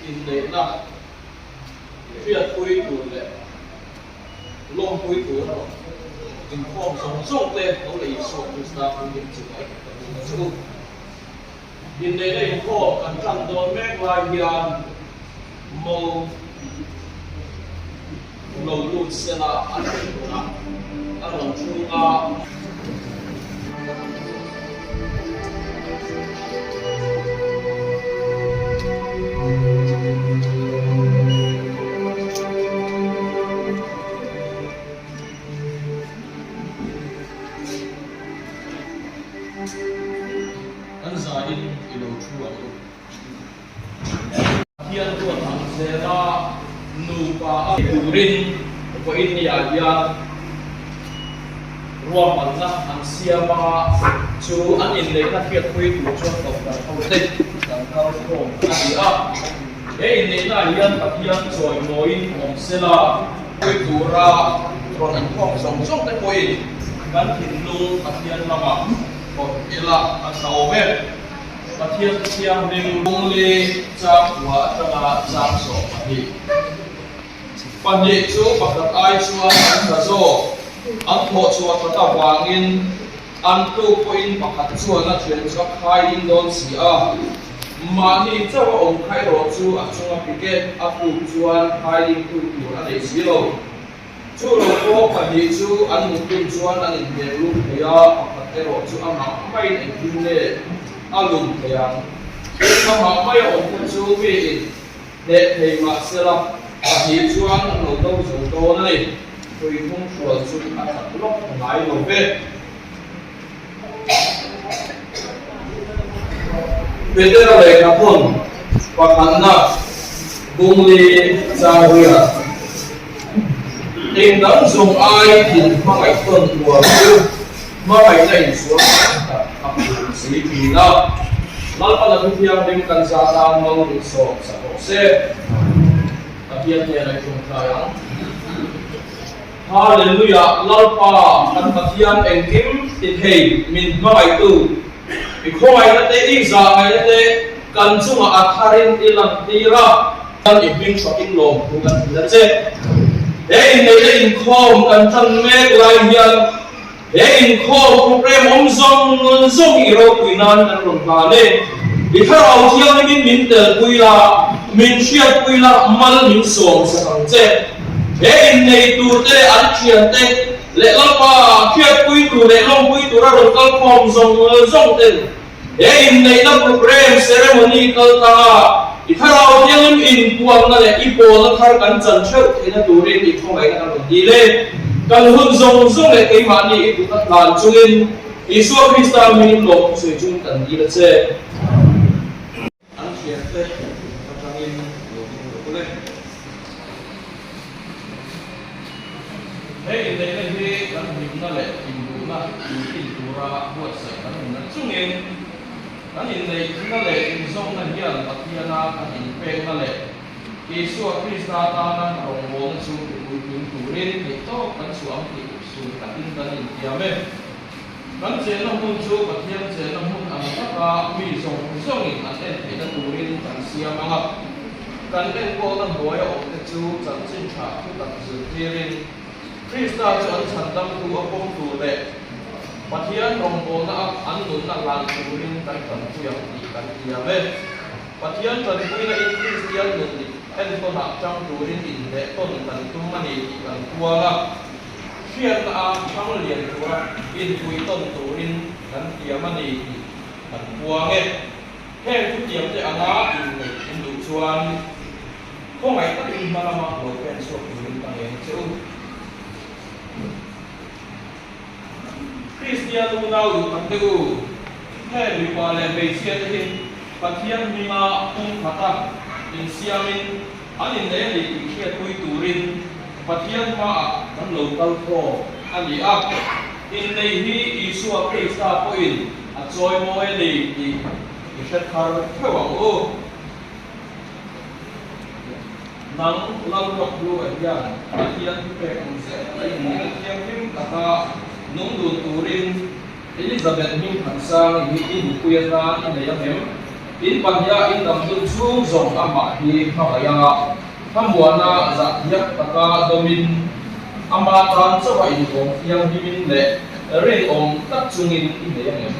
Inneihna hriatpui tur leh lawmpui tur erawh inkhawm zawng zawng te lo leh Isua Krista hmingin chu a inhmu ta bik a che u. Inneihna inkhawm kan tan dawn mek lai hian mo lo lut sela a thlen tur a, a rawn chhung a. Kan zaiin i lo thu ang u. Pathian ruat ang zela nupa a turin vawiin niah hian ruahmanna an siam a, chu an inneihna hriatpui tur chuan kohhran hote kan kal khawm a ni a. He inneihnaah hian Pathian chawimawiin awm sela, pui tura rawn inkhawm zawng zawng te pawhin kan thinlung Pathian lamah phawrh ila a tha awm e. Pathian Thianghlim Lungli chang kua atanga chang 12. Pahnih chu pakhat ai chuan an tha zawk. An thawh chhuah that avangin an tluk pawhin pakhat chuan a thian chu a khai ding dawn si a. Mahni chauh a awm kha erawh chu a chunga piket a tluk chuan khai dingtu tur a nei si lo. Chu lo pawh pahnih chu an muttum chuan an inhmel lum thei a, pakhat erawh chu amah maiin engtin nge a lum thei ang? Amah maia awm te chu miin hneh thei mah sela, pahnih chuan an lo do zo dawn a ni. Hrui hnung hrual chu a that lawk ngai lo ve. Petera lehkhaphun pakhatna Bungli Changriat Eng dang zawng ai thin hmangaih tawn uar chu hmangaihna insual tak a phur si thin a. Lalpan a thuthianghlim kan zah nan mal min sawm sak rawh se. Pathian hnenah i tawngtai ang. Hallelujah Lalpa kan Pathian engkim ti thei min hmangaihtu i khawngaihna te i zahngaihna te kan chungah a tharin i lantir a, kan i hming fakin lawmthu kan hrilh a che. He inneihna inkhawm kan tan mek lai hian he inkhawm program awm zawng zawng i ropui nan kan rawn hlan e. I Thlarau Thianghlimin min telpui la, min hriatpui la, mal min sawm sak ang che. He innei turte leh an thiante leh Lalpa hriatpui tur leh lawmpui tura rawn kal khawm zawng zawng ten he inneihna program ceremony kal tanga i Thlarau Thianghlim inpuanna leh i pawlna thar kan chan theuh theihna turin i khawngaihna kan rawn dil e. Kan hun zawng zawng leh keimahni i kut a hlan chungin Isua Krista hmingin lawm thusawi chung kan dil a che. An thiante atangin lo ding lo le. He inneihna hi kan hlimna leh induhna intin tura buatsaih kan nuna chungin kan inneihna leh inzawmna hian Pathiana kan inpekna leh Isua Krista tana rawngbawlna chu tipuitling turin theihtawp kan chhuah ang tih upsum takin kan intiam e. Kan chenna hmun chu Pathian chenna hmun ang taka mi zawng zawngin an en theihna turin kan siam ang a. Kan enkawlna hnuaia awmte chu chanchin tha thu tak zirtirin Krista chu an chhandamtu a pawm tur leh Pathian rawngbawlna a an nunna hlan turin kan tanpui ang tih kan tiam e. Pathian tanpuina in Kristian nun dik entawnah tang turin inhleh tawn kan tum a ni tih kan puang a. Hriatna a thang lian tura inpui tawn turin kan tiam a ni tih kan puang e. Heng thutiamte anga inneih in duh chuan khawngaih takin hma lama lo pen chhuak turin ka ngen che u. Kristian unau duh tak te u, heng mipa leh hmeichhia te hi Pathian hminga pumkhata insiamin an inneih a ni tih hriatpui turin Pathian hmaah kan lo kal khawm a ni a. Inneih hi Isua Krista pawhin a chawimawi a ni tih i hre thar theuh ang u. Nang Lalruakhlu-a hian Pathian thupek ang zel a inneihna thianghlim taka nung dun turin Elizabeth Hmingthansang i hi i nupui atan i nei ang em? In pahniha in dam dun chhung zawng amah hi hmangaih a, thlamuana zahthiam taka dawmin ama tan chauha inhawng thianghlimin leh rinawm tak chungin i nei ang em?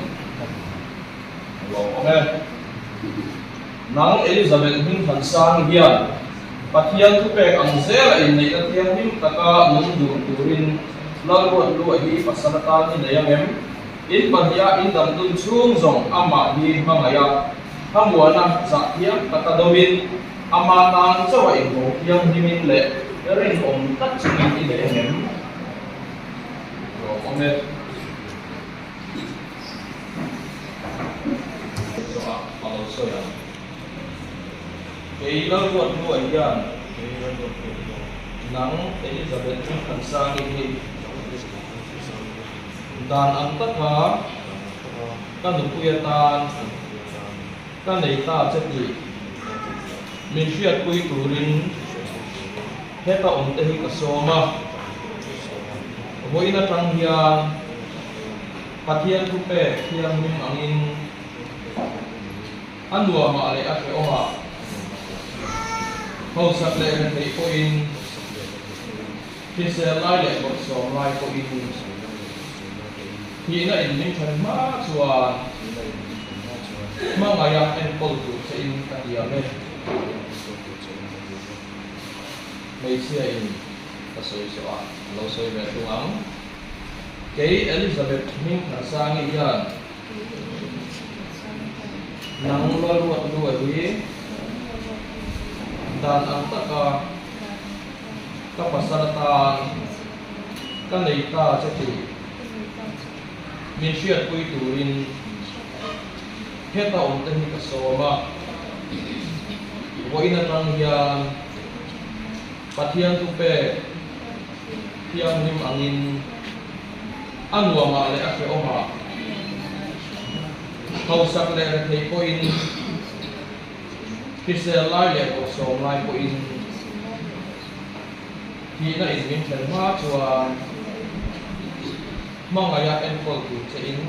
Lawm awm e. Nang Elizabeth Hmingthansangi hian Pathian thupek ang zela inneihna thianghlim taka nung dun turin Lalruathlua hi pasal atan i nei ang em? In pahniha in dam dun chhung zawng amah hi hmangaih a, thlamuana zah thiam taka dawmin ama tan chauha inho thianghlimin leh rinawm tak chungin i nei ang em? Lawm awm e. Zawhah a lo sawi ang. Kei Lalruat hnuai hian nang Elizabeth Hmingthansangi hi dan ang taka ka nupui atan ka nei ta che tih min hriatpui turin heta awmte hi ka sawm a. Vawiin atang hian Pathian thupek thianghlim angin a nuamah leh a hrehawmah hausak leh retheih pawhin, hrisel lai leh bawrhsawm lai pawhin thihna in min then hma chuan hmangaih a enkawl tur che in ka tiam e. Hmeichhia in ka sawi zawh a, a lo sawi ve thung ang. Kei Elizabeth Hmingthansangi hian nang Lalruat Lua hi dan ang taka ka pasal atan ka nei ta che tih min hriatpui turin heta awmte hi ka sawm a, vawiin atang hian Pathian thupek thianghlim angin a nuamah leh a hrehawmah hausak leh retheih pawhin, hrisel lai leh bawrhsawm lai pawhin thihna in min thlen hma chuan hmangaiha enkawl tur che in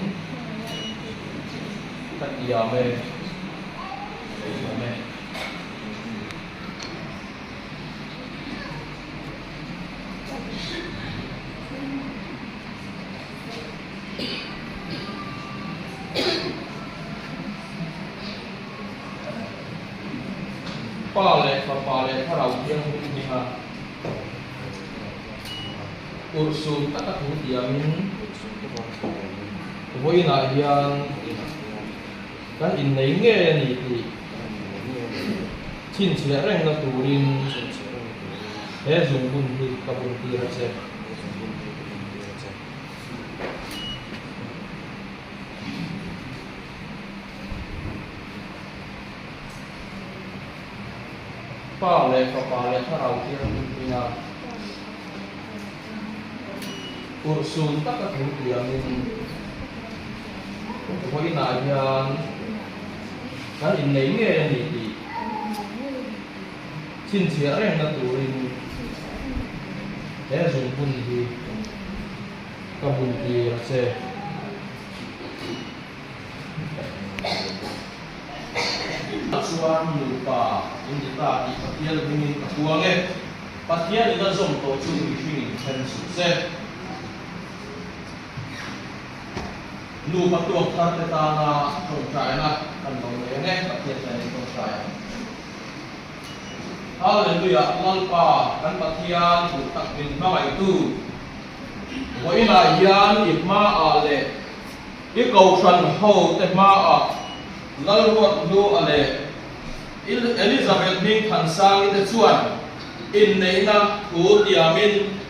ka tiam e, ka tiam e. Pa leh Fapa leh Thlarau Thianghlim hminga urhsun taka thu tiamin vawiinah hian Kan innei ngei a ni tih chhinchhiah rengna turin he zungbun hi ka bun tir a che. Pa leh Fapa leh Thlarau Thianghlim hminga urhsun taka thu tiamin vawiinah hian kan innei ngei a ni tih chhinchhiah rengna turin he zungbun hi ka bun tir a che. Chuan nupa in ni ta tih Pathian hmingin ka puang e. Pathian in a zawm tawh chu mihring in then suh se. Nupa tuak thar te tana tawngtaina kan lo nei ang e, Pathian hian in tawngtai ang. Hallelujah Lalpa kan Pathian duh tak min hmangaihtu vawiinah hian i hmaah leh i kohhran ho te hmaah Lalruat Hlua leh Elizabeth Hmingthansangi te chuan inneihna thu tiamin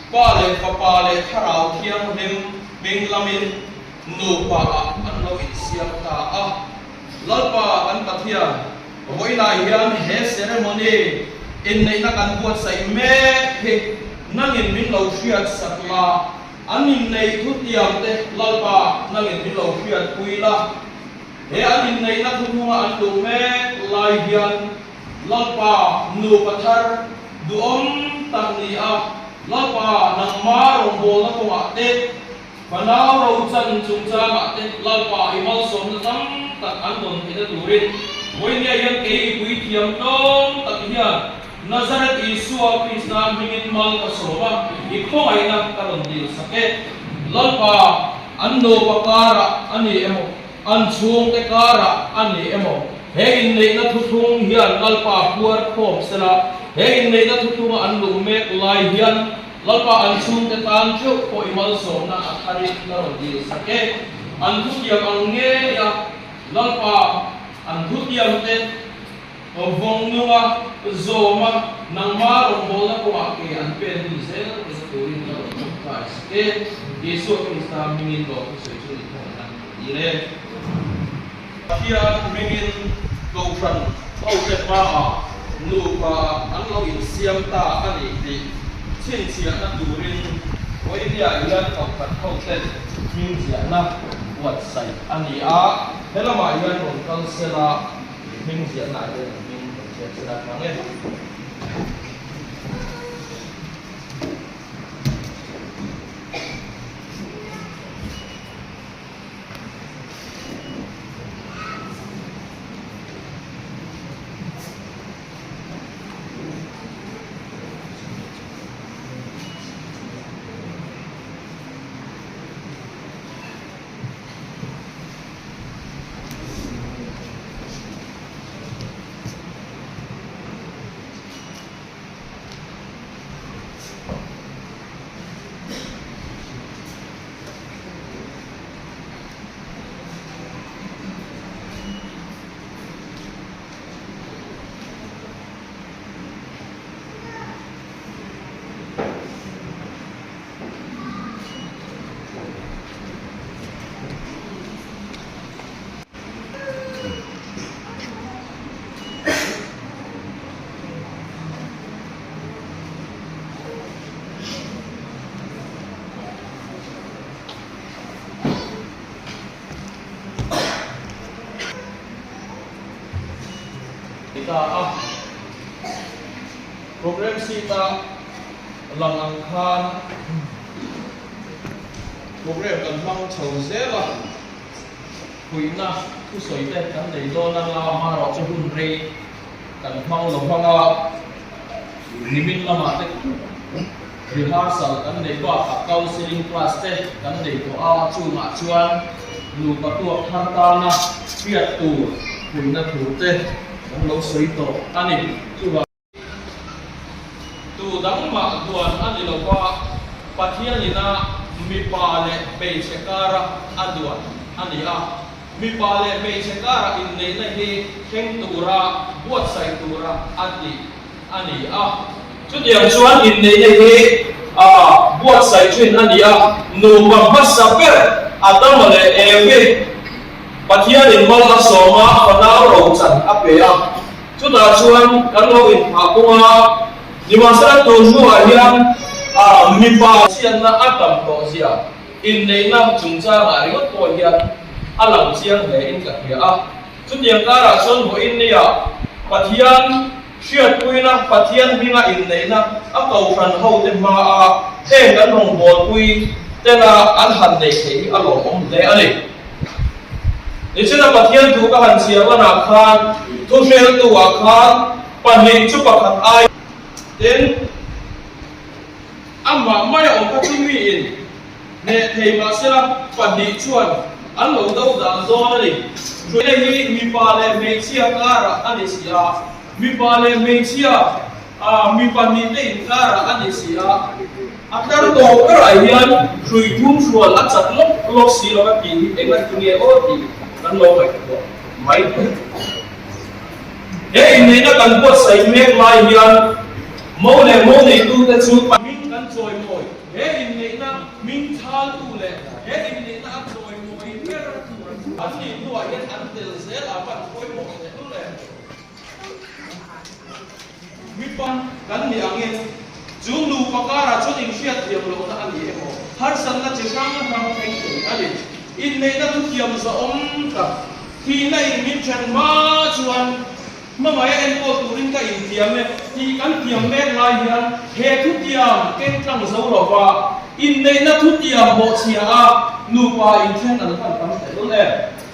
Pa leh Fapa leh Thlarau Thianghlim hming lamin nupa ah an lo insiam ta a. Lalpa kan Pathian, vawiinah hian he ceremony inneihna kan buatsaih mek hi nangin min lo hriatsak la, an inneih thu tiam te Lalpa nangin min lo hriatpui la. He an inneihna thuhnunga an luh mek lai hian Lalpa nupa thar duhawm tak ni a, Lalpa nangma rawngbawlna kawngah te, fanau rochan chungchangah te Lalpa i malsawmna tam tak an dawn theihna turin vawinia hian kei i puithiam tlawm tak hian Nazareth Isua Krista hmingin mal ka sawm a, i khawngaihna ka rawn dil sak e. Lalpa, an nupa karah a ni emaw, an chhungte karah a ni emaw, he inneihna thuthlung hian Lalpa puar khawm sela, he inneihna thuthlunga an luh mek lai hian Lalpa an chhungte tan theuh pawh i malsawmna a tharin ka rawn dil sak e. An thutiam ang ngei a, Lalpa, an thutiamte. Vawng nunga zawma nangma rawngbawlna kawngah ke an pen hun zel eza turin ka rawn tawngtai sak e. Isua Krista hmingin lawm thusawi chu ni thawng an ti le. Pathian hmingin Kohhran hote hmaah nupa an lo insiam ta a ni tih chhinchhiahna turin Vawinia hian Kohhran hoten hmingziahna buatsaih a ni a, helamah hian rawn kal sela. Hming ziahna ah hian an hming kan chhiat chhiat a hmang e. Ta a Programme sheet a lang ang khan Programme kan hmang chho zel a, puihna thusawi te kan nei dawn anga amaherawh chu hun rei kan hmang lo hmang a, nimin lamah te rehearsal kan nei bakah counselling class te kan nei tawh a, chungah chuan nupa tuak thar tana hriat tur puihna thu te kan lo sawi tawh a ni. Chuvang. Tu dang mah duan a ni lo va, Pathianina mipa leh hmeichhe kara a duan a ni a. Mipa leh hmeichhe kara inneihna hi thleng tura buatsaih tura a tih a ni a. Chutiang chuan inneihna hi a buatsaih thin a ni a, nupa hmasa ber Adama leh Evi Pathianin mal a sawm a, fanau rochan a pe a. Chutah chuan kan lo inphah kung a, nimahsela tun hnuah hian mipa chhiatna a tam tawh zia inneihna chungchangah ringawt pawh hian a lang chiang hle in ka hria a. Chutiang karah chuan vawiin nia Pathian hriatpuina, Pathian hminga inneihna a kohhran hote hmaa heng kan rawngbawlpui tena an han neih theih hi a lawmawm hle a ni. Nichina Pathian thu ka han chhiar lanah khan thuhreltu-ah khan pahnih chu pakhat ai ten amah maia awm kha chu miin hneh thei mahsela pahnih chuan an lo do dan dawn a ni. Hruaina hi mipa leh hmeichhia karah a ni si a, mipa leh hmeichhia mi pahnihte inkarah a ni si a. A tlar tawp berah hian hrui thum hrual a chat lawk lawk si lo a tih hi eng a ti nge aw tih kan lo ngaihtuah mai thei. He inneihna kan buatsaih mek lai hian mo leh mo neitute chu hming kan chawimawi, he inneihna hming thaltu leh he inneihna a chawimawi ber an nih hnuah hian an tel zel a van pawimawh tehlul em? Mipa kan nih angin chu nupa karah chuan inhriatthiam lohna a ni emaw, harsatna chi hrang hrang thleng thei a ni. Inneihna thutiam zahawm tak, thihna in min then hma chuan hmangaih a enkawl turin ka intiam e tih kan tiam mek lai hian he thutiam keng tlang zo lova inneihna thutiam bawhchhia a nupa inthen an hman tam tehlul em?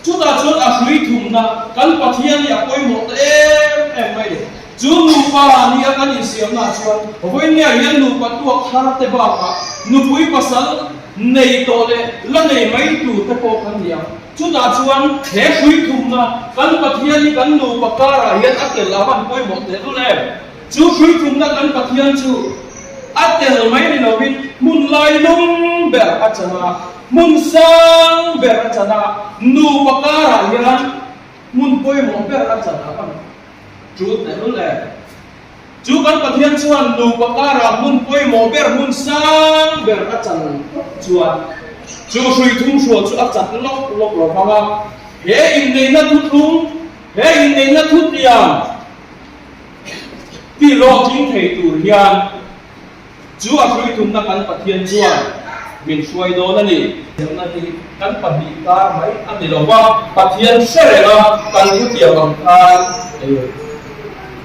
Chutah chuan a hrui thumna kan Pathian hi a pawimawh ta em em mai ni. Chu nupa nia kan insiamnaah chuan vawinia hian nupa tuak thar te bakah nupui pasal nei tawh leh la nei mai tur te pawh kan ni ang. Chutah chuan he hrui thumna kan Pathian hi kan nupa karah hian a tel a van pawimawh tehlul em? Chu hrui thumna kan Pathian chu a tel mai ni lovin hmun lai lum ber a chan a, hmun sang ber a chan a, nupa karah hian hmun pawimawh ber a chan a van tul tehlul em? Chu kan Pathian chuan nupa karah hmun pawimawh ber, hmun sang ber a chan phawt chuan chu hrui thum hrual chu a chat lawk lawk lo vang a. He inneihna thuthlung, he inneihna thutiam ti hlawhtling thei tur hian Chu a hruithumna kan Pathian chuan min hruai dawn a ni. Thiamna hi kan pahnih kar mai a ni lo va, Pathian hre reng a, kan thutiam ang khan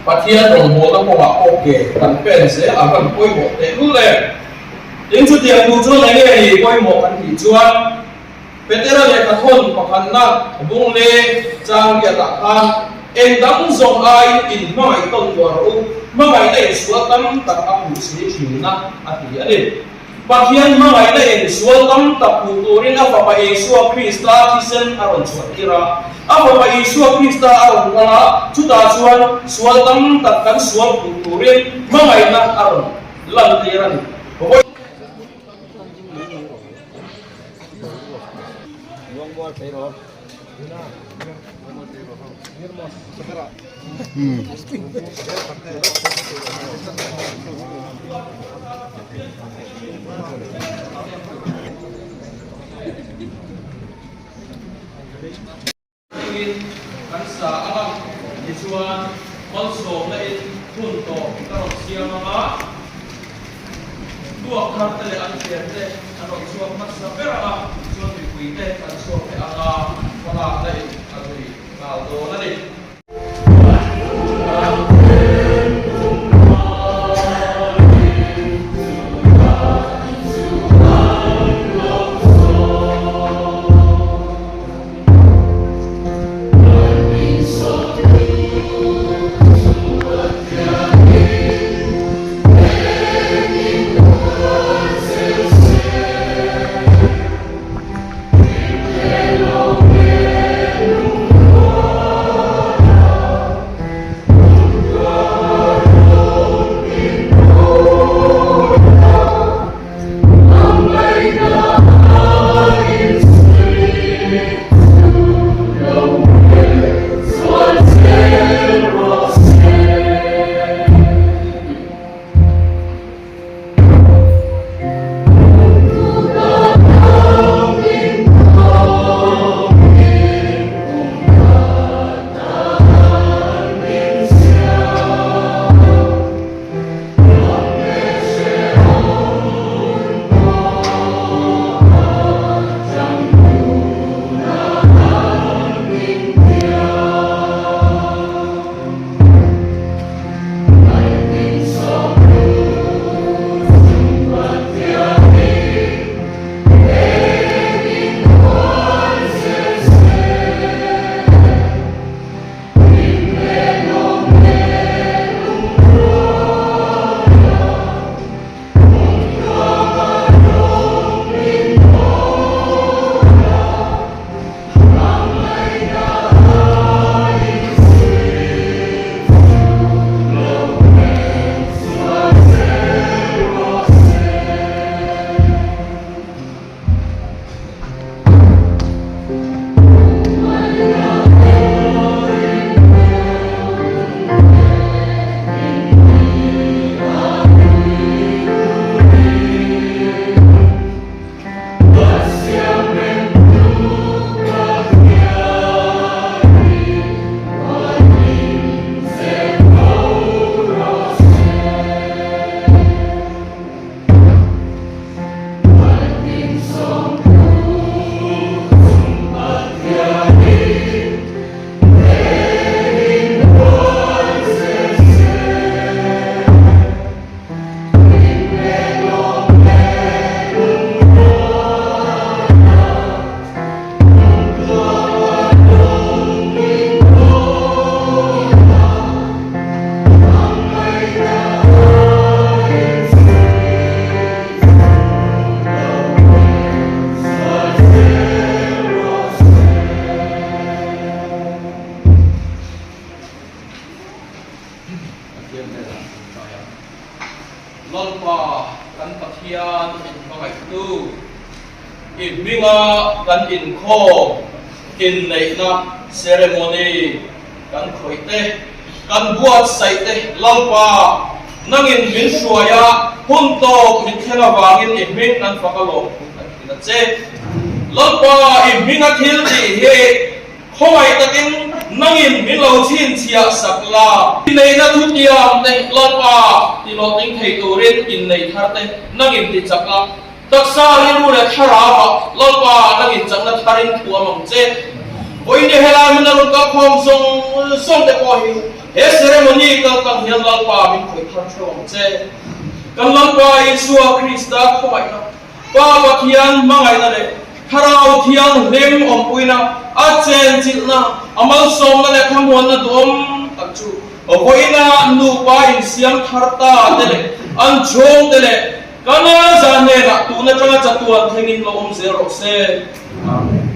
Pathian rawngbawlna kawngah pawh ke kan pen zel a rawn pawimawh tehlul em? Tin, chutiang duh chuan eng nge ni pawimawh kan tih chuan Petera lehkha thawn pakhatna bung leng chang riatah khan eng dang zawng aiin in hmangaih tawn tuah rawh u, hmangaihna in sual tam tak a phuh si thinna a ti a ni. Pathian hmangaihna in sual tam tak phuh turin a Fapa Isua Krista thisen a rawn chhuah tir a. A Fapa Isua Krista a rawn kal a, chutah chuan sual tam tak kan sual phuh turin hmangaihna a rawn lantir a ni. Tingin kan sa ang a, tichuan malsawmna in hun tawp ka rawn siam ang a, tuak thar te leh an thian te an rawn chhuak hmasa ber ang a, tichuan mipui te kan chhuak leh ang a, thlalakna in a zui nghal dawn a ni. Lalpa kan Pathian min hmangaihtu, i hminga kan inkhawm inneihna ceremony kan khawih te, kan buatsaih te Lalpa nangin min hruai a, hun tawp min thleng avangin i hming kan fak a lawm thu kan hrilh a che. Lalpa i hminga thil tih hi Khawngaih takin nangin min lo chhinchhiah sak la. Inneihna thutiam te Lalpa ti hlawhtling thei turin innei thar te nangin ti chak la. Taksa rilru leh thlarauah Lalpa nangin chakna tharin thuam ang che. Vawiin helai hmun a rawn kal khawm zawng zawng te pawh hi he ceremony kal tlang hian Lalpa min khawih thar theuh ang che. Kan Lalpa Isua Krista khawngaihna. Pa Pathian hmangaihna leh Thlarau Thianghlim awmpuina, a chenchilhna, a malsawmna leh thlamuanna duhawm tak chu vawiina nupa insiam thar ta te leh an chhungte leh kan zah hnenah tun atanga chatuan thlengin lo awm zel rawh se. Amen.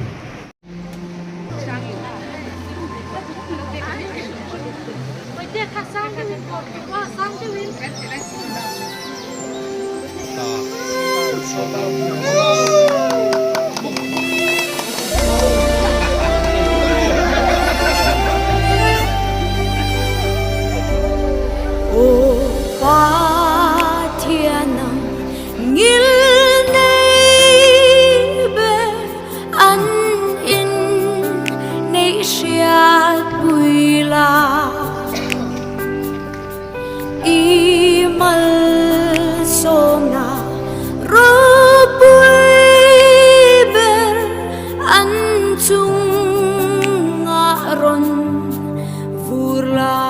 An in neih hriat pui la i malsawmna ropui ber an chungah rawn vur la.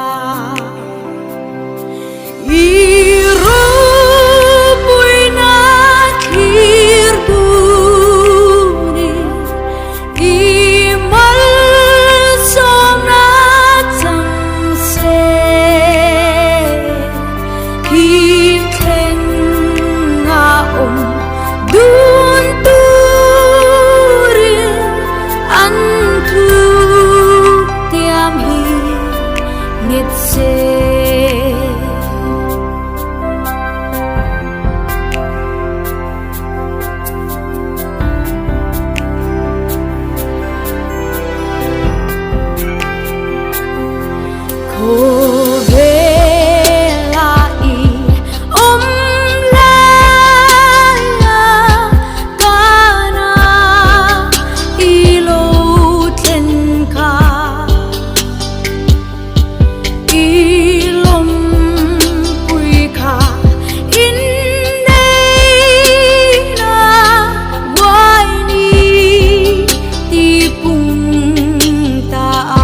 I ropuina thlir dunin i malsawmna chang se. Khi thleng a awm dun turin an thu tiam hi nghet se. Khawvela i awm laia kana i lo thlen kha. I lawmpui kha inneihna uaini ti pung ta a.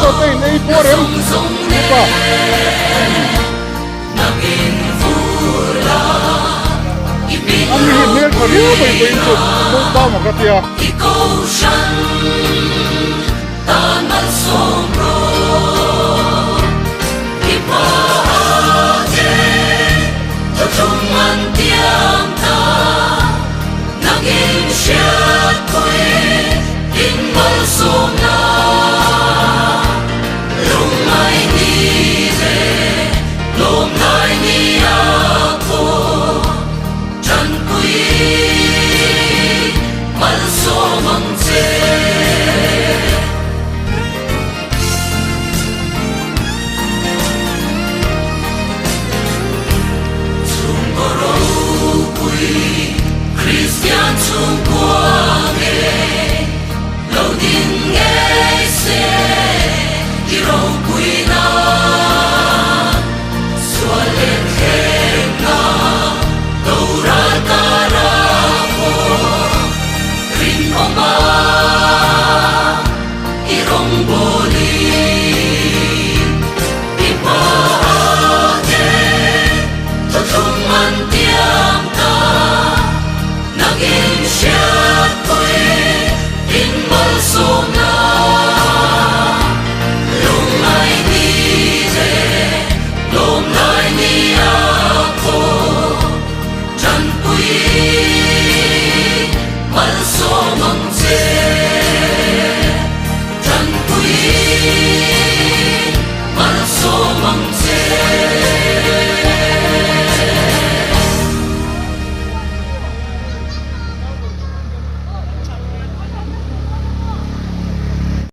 Chaw te in ei pawh rem mipa. An mi hi hmel tha riau mai pawhin chu naupang a ka tia.